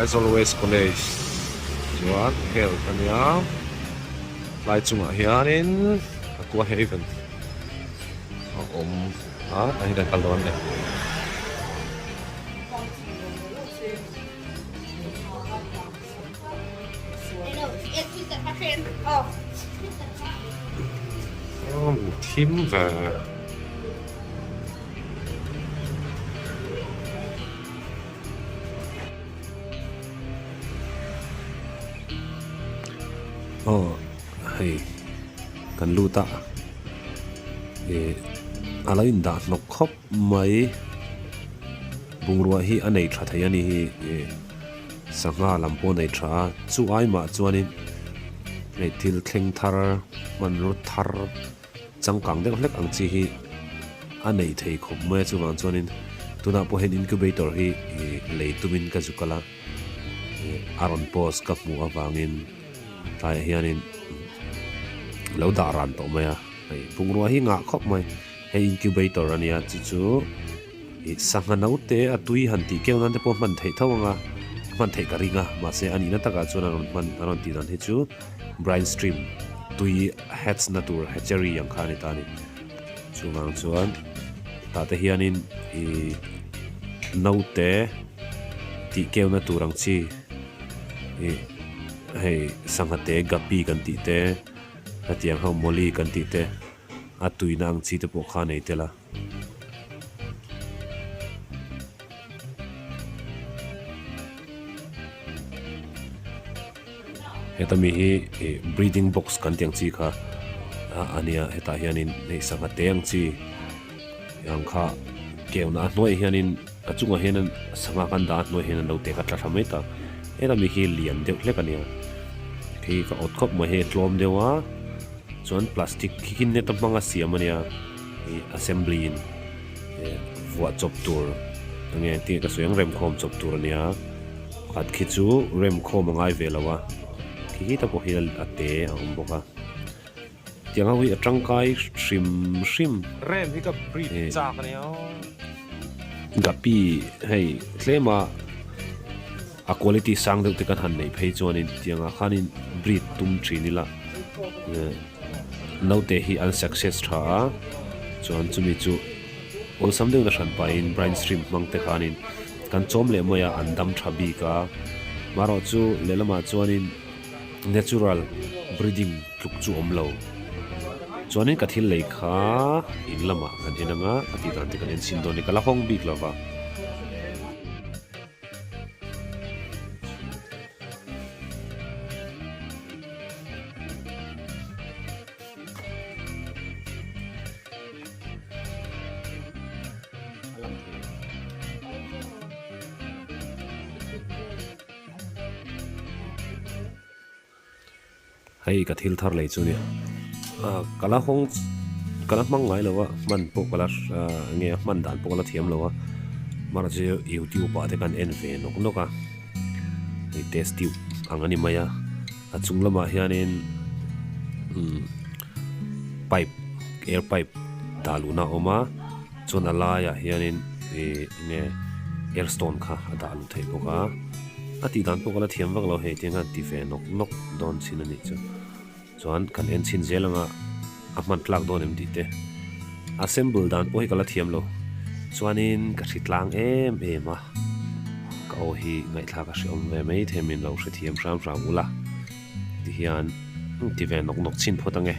Aizawl West College chuan health a nia tlai chungah hianin Aqua Haven a awm a tah hian kan kal dawn a ni. Thim ve. Aw hei kan lut a ih a lo indah hnawk khawp mai bungrua hi a nei tha thei a ni hi ih sangha lam pawh a nei tha a chu ai mah chuanin hei thil thleng thar hmanraw thar. Changkang deuh hlek ang chi hi a neih thei khawp mai a, chuvang chuanin tunah pawh hian incubator hi lei tumin ka zu kal a, a rawn post ka hmuh avangin tlaiah hianin lo dah ran tawh mai a, hei bungrua hi ngah khawp mai, hei incubator a nia chu chu ih sangha naute a tui han tih keuh nan te pawh hman theih tho ang a, hman theih ka ring a, mahse a nihna takah chuan a rawn hman a rawn tih dan hi chu brine stream tui hatch na tur hatchery ang kha a ni ta a ni. Chuvang chuan tah te hianin ih naute tih keuhna tur ang chi ih hei sangha te guppy kan tih te hetiang ho molly kan tih te a tuina ang chi te pawh kha a nei tel a. Heta mi hi ih breeding box kan tih ang chi kha a nia hetah hianin hei sangha te ang chi ang kha keuhna a hnuaiah hianin a chungah hianin sangha kan dah a hnuaiah hian an lo tek a tla thla mai ta heta mi hi lian deuh hlek a nia khi ka awt khawp mai hei a tlawm deuh a chuan plastic khi khi net a hmanga siam a nia ih assembly in eh vuah chawp tur enge tinge ka sawi ang remkhawm chawp tur a nia. Pakhat khi chu rem khawm a ngai ve lo a, khi khi ta pawh hi a te a awm bawk a, tiang ho hi a tangkai hrim hrim. Rem hi ka breed chak a nia aw. Gapi hei tlema a quality sang deuh te kan han neih phei chuanin tiangah khanin breed tum thin ila naute hi an success tha a, chuan chumi chu awlsam deuhna hran pahin brine stream hmang te khanin Kan chawm leh mai a, an dam tha bik a. Marawh chu lehlamah chuanin natural breeding tluk chu awm lo. Chuanin ka thil lei kha in lamah kan en anga, a tih dan te kan en chhin dawn a ni, ka la hawng bik lo va. Hei ka thil thar lei chu nia ka la hawng ka la hmang ngai lo a hman pawh ka la enge a hman dan pawh ka la thiam lo a mahse youtube ah te kan en ve nawk nawk a hei test tube ang a ni mai a. A chung lamah hianin pipe air pipe dah luhna a awm a chuan a laiah hianin ih enge air stone kha a dah luh theih bawk a a tih dan pawh ka la thiam vak lo hei tiang hian ti ve nawk nawk dawn chin a nih chu chuan kan en chhin zel anga a hman tlak dawn em tih te assemble dan pawh hi ka la thiam lo chuanin ka hri tlang em em a. Ka aw hi ngaihthlak a hrehawm ve mai thei min lo hrethiam hram hram ula tihian ti ve nawk nawk chhin phawt ange.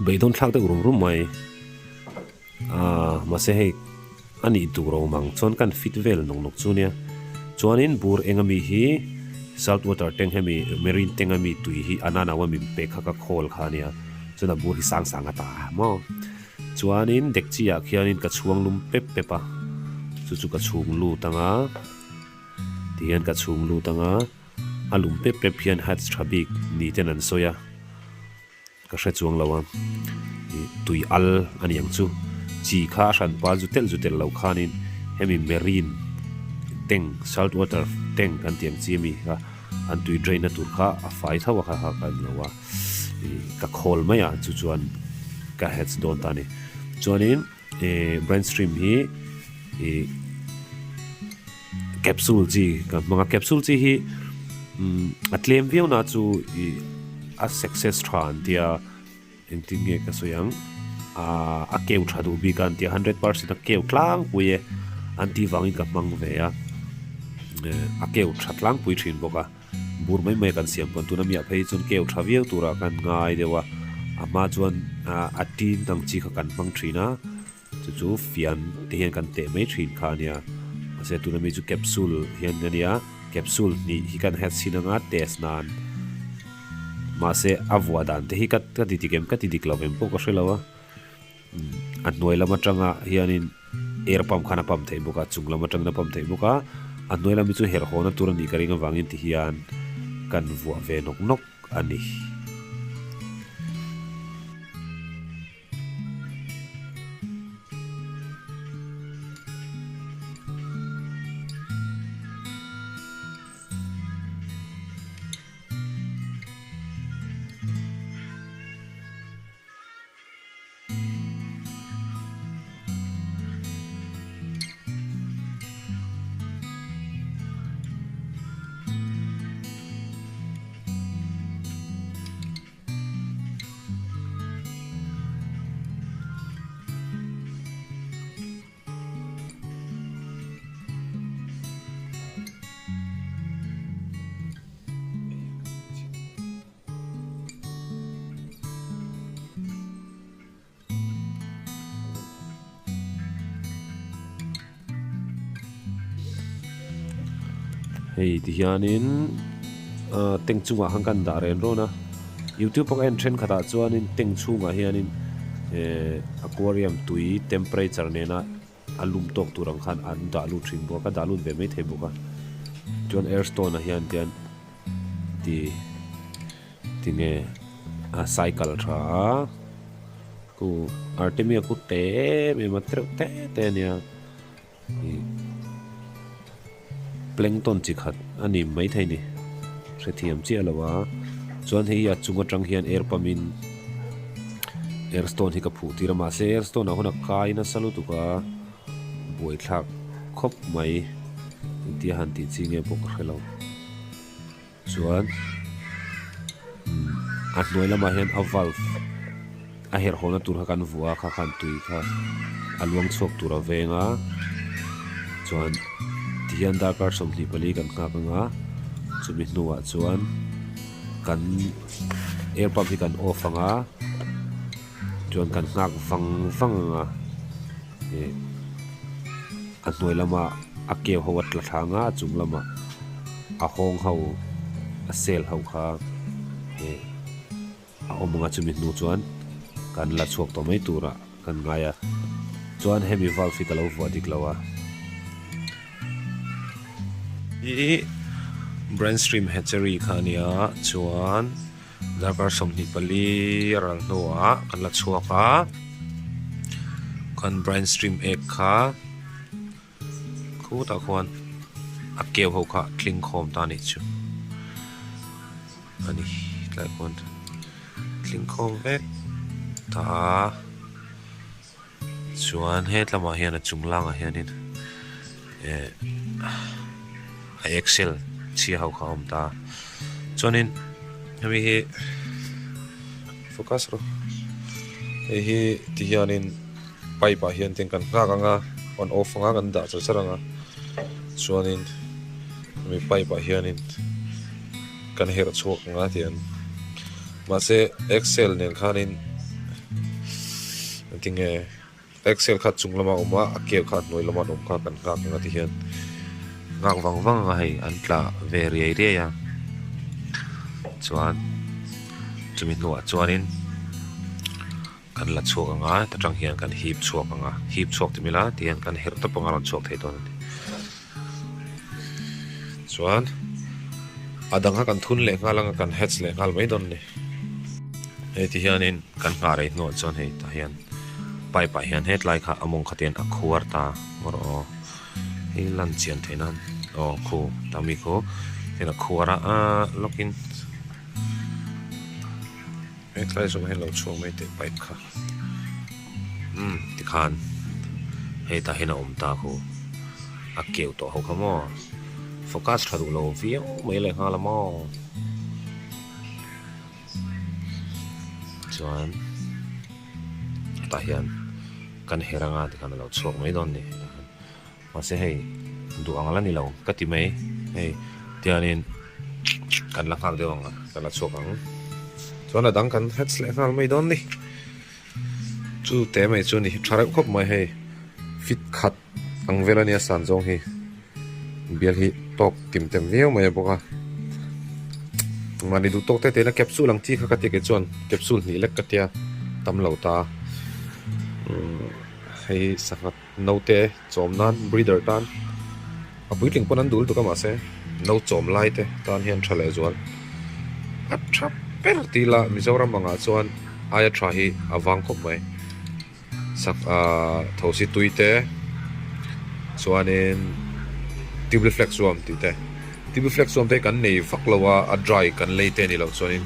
Beidawn thlak deuh rum rum mai. Aaa mahse hei a nih tur a awm ang chuan kan fit vel nawk nawk chu nia. Chuanin bur eng ami hi salt water tank hemi marine tank ami tui hi a nanau a min pek kha ka khawl kha ania chuan a bur hi sang sang a ta maw. Chuanin dekchi ah khianin ka chhuang lum pep pep a chu chu ka chhung lut ang a tihian ka chhung lut ang a a lum pep pep hian hats tha bik ni ten an sawi a. Ka hre chuang lo a, ih tui al a ni ang chu. Chi kha a hran pa zu telh zu telh lo khanin hemi marine tank, salt water tank kan tih ang chi ami kha an tui drain na tur kha a fai tho a kha kha ka en lo a, ih ka khawl mai a chu chuan ka hets dawn ta a ni. Chuanin ih brand stream hi ih capsule chi kan hmang a capsule chi hi umm a tlem viau na chu ih a success tha an tia engtin nge ka sawi ang ahh a keu tha duh bik a an tia hundred percent a keu tlangpui e an tih vangin ka hmang ve a eh a keu tha tlangpui thin bawk a bur mai mai kan siam pawn tuna miah phei chuan keu tha viau turah kan ngai deuh a a hma chuan ah a tin ang chi kha kan hmang thin a. Chu chu fian te hian kan teh mai thin kha a nia. Mahse tuna mi chu capsule hian a nia, capsule hnih hi kan hat chhin anga test nan. Mahse a vuah dan te hi ka ka ti dik em ka ti dik lo em pawh ka hre lo a. A hnuai lam atanga hianin air pump khan a pump theih bawk a, chung lam atangin a pump theih bawk a. A hnuai lam hi chu herhawna tur a nih ka ring avangin ti hian kan vuah ve nawk nawk a ni. Hei ti hianin ah tank chungah khan kan dah ren rawn a youtube a ka en thenkhatah chuanin tank chhungah hianin eh aquarium tui temperature nena a lum tawk tur ang khan an dah lut thin bawk a ka dah lut ve maithei bawk a chuan air stone ah hian tian ti tinge a cycle tha a khu artemia khu te em em a tereuh te te a nia. Ih plankton chi khat a ni maithei ni hrethiam chiah lo a chuan hei hi a chung atang hian air pump in air stone hi ka phuh tir a mahse air stone ah hun a kai nasa lutuk a buaithlak khawp mai engtia han tih chi nge pawh ka hre lo. Chuan a hnuai lamah hian a valve a herh hawna tur kha kan vuah a kha khan tui kha a luang chhuak tur a veng a chuan tihian darkar 24 kan nghak ang a chumi hnuah chuan kan air pump hi kan off ang a chuan kan nghak vang vang ang a ih a hnuai lama a keu ho a tla thla ang a a chung lamah a hawng ho a sel ho kha ih a awm ang a chumi hnu chuan kan la chhuak tawh mai turah kan ngai a chuan hemi valve hi ka lo vuah dik lo a. Ih Brandstream Hatchery kha a nia chuan. Darkar 24 a ral hnuah kan la chhuak a, khan brine stream egg kha khutah khuan a keu ho kha tling khawm ta anih chu a ni tlai khuan tling khawm vek ta a. Chuan he tlamah hian a chung langah hianin eh a excel chhia ho kha a awm ta chuanin hemi hi focus rawh hei hi ti hianin pipe ah hian tiang kan nghak ang a on off anga kan dah char char ang a chuanin hemi pipe ah hianin kan herh chhuak ang a tiang mahse excel nen khanin. Engtinge Axle kha chung lama awm a, a keu kha hnuai lama an awm kha kan nghak ang a ti hian nghak vang vang ang a hei an tla ve riai riai a chuan chumi hnuah chuanin kan la chhuak ang a ta tang hian kan hip chhuak ang a hip chhuak ti mila ti hian kan herh tawp ang a rawn chhuak thei dawn a ni chuan a dang kha kan thun leh nghal ang a kan hatch leh nghal mai dawn a ni hei ti hianin kan nghah rei hnuah chuan hei tah hian pipe ah hian hetlai kha a mawng kha te hian a khuar ta maw rawh aw hei lan chian theih nan aw khu ta mi khu hian a khuar a aaa lawkin. Hetlai zawng hian lo chhuak mai teh pipe kha. Umm tikhan hetah hian a awm ta khu a keu tawh ho kha maw focus tha duh lo viau mai leh nghal a maw chuan hetah hian kan her anga tikhan a lo chhuak mai dawn a ni. Mahse hei duh ang la ni lo ka ti mai hei tianin kan la nghak deuh ang a kan la chhuak ang chuan a dang kan hets leh nghal mai dawn ni chu te mai chu ni tha reuh khawp mai hei fit khat ang vel ania san zawng hi bial hi tawk tim tem viau mai a bawk a mahni duh tawk te te na capsule ang chi kha ka ti kei chuan capsule hnih lek ka tia tam lo ta hei sangha. Naute chawm nan breeder tan a puitling pawn an dul tuk a mahse no chawm lai te tan hian tha leh zual a tha ber tih lah Mizoram angah chuan aia tha hi a vang khawp mai sak ah thosi tui te chuanin tubiflex ruam tih te tubiflex ruam te hi kan nei vak lo a a dry kan lei te a nih loh chuanin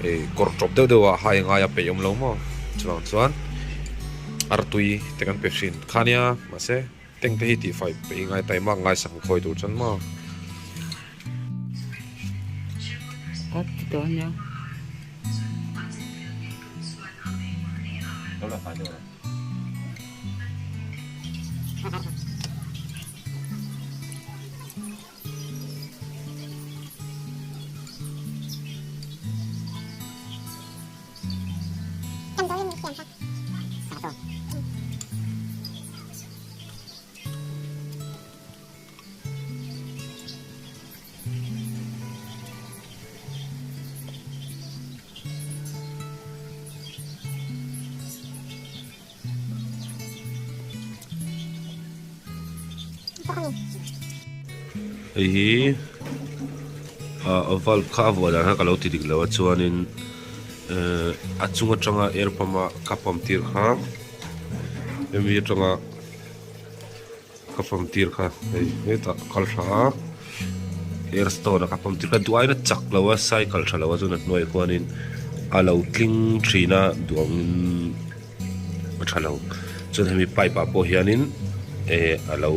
ih kawr tawp deuh deuh ah hai ngai a peih awm lo maw chuvang chuan. Artui te kan pe thin kha nia mahse tank te hi tih fai peih ngai taima ngai sak khawi tur chuan maw. Hei hi ah valve kha a vuah dan kha ka lo ti dik lo a chuanin ehh a chung atanga air pump a ka pump tir kha hemi atanga ka pump tir kha hei hetah kal tha a air stone a ka pump tir kha duh aiin a chak lo a cycle tha lo a chuan a hnuaiah khuanin a lo tling thin a duh angin. a tha lo chuan hemi pipe ah pawh hianin eh a lo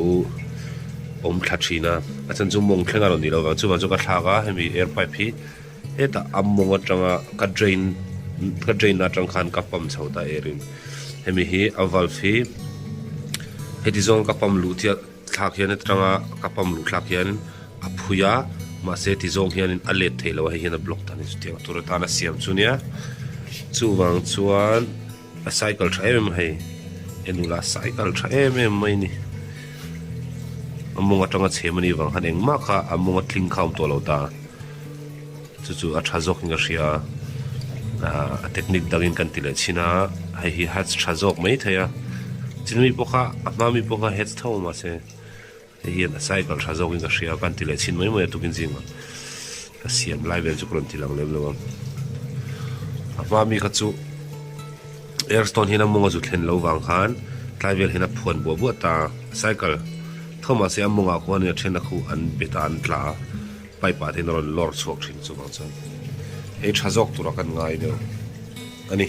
awm thla thin a a chhan chu mawng thleng a rawn nih loh vang chuvang chu ka thlak a hemi air pipe hi hetah a mawng atanga ka drain ka drain atang khan ka pump chho ta air in hemi hi a valve hi heti zawng ka pump luh chiah thlak hian atanga ka pump luh thlak hian a phui a mahse ti zawng hianin a let thei lo a hei hian a block ta a ni chutiang tur atan a siam chu nia chuvang chuan a cycle tha em em a hei en ula cycle tha em em mai a ni a mawng atanga chhem anih vang khan engmah kha a mawnga tling kha a awm tawh lo ta chu chu a tha zawkin ka hria a a technique dangin kan ti leh chhin a hei hi hats tha zawk mai thei a chin mi pawh kha a hma mi pawh kha hats tho mahse hei hian a cycle tha zawkin ka hria kan ti leh chhin mai mai a tukin zingah ka siam lai vel chu ka rawn ti lang lem lo ang a hma mi kha chu airstone hian a mawng a zu thlen lo vang khan tlai vel hian a phuan buah buah ta cycle tho mahse a mawngah khuanin a then a khu an bet a an tla a. Pipe ah te hian a rawn lawr chhuak thin chuvang chuan hei tha zawk tura kan ngai deuh a ni.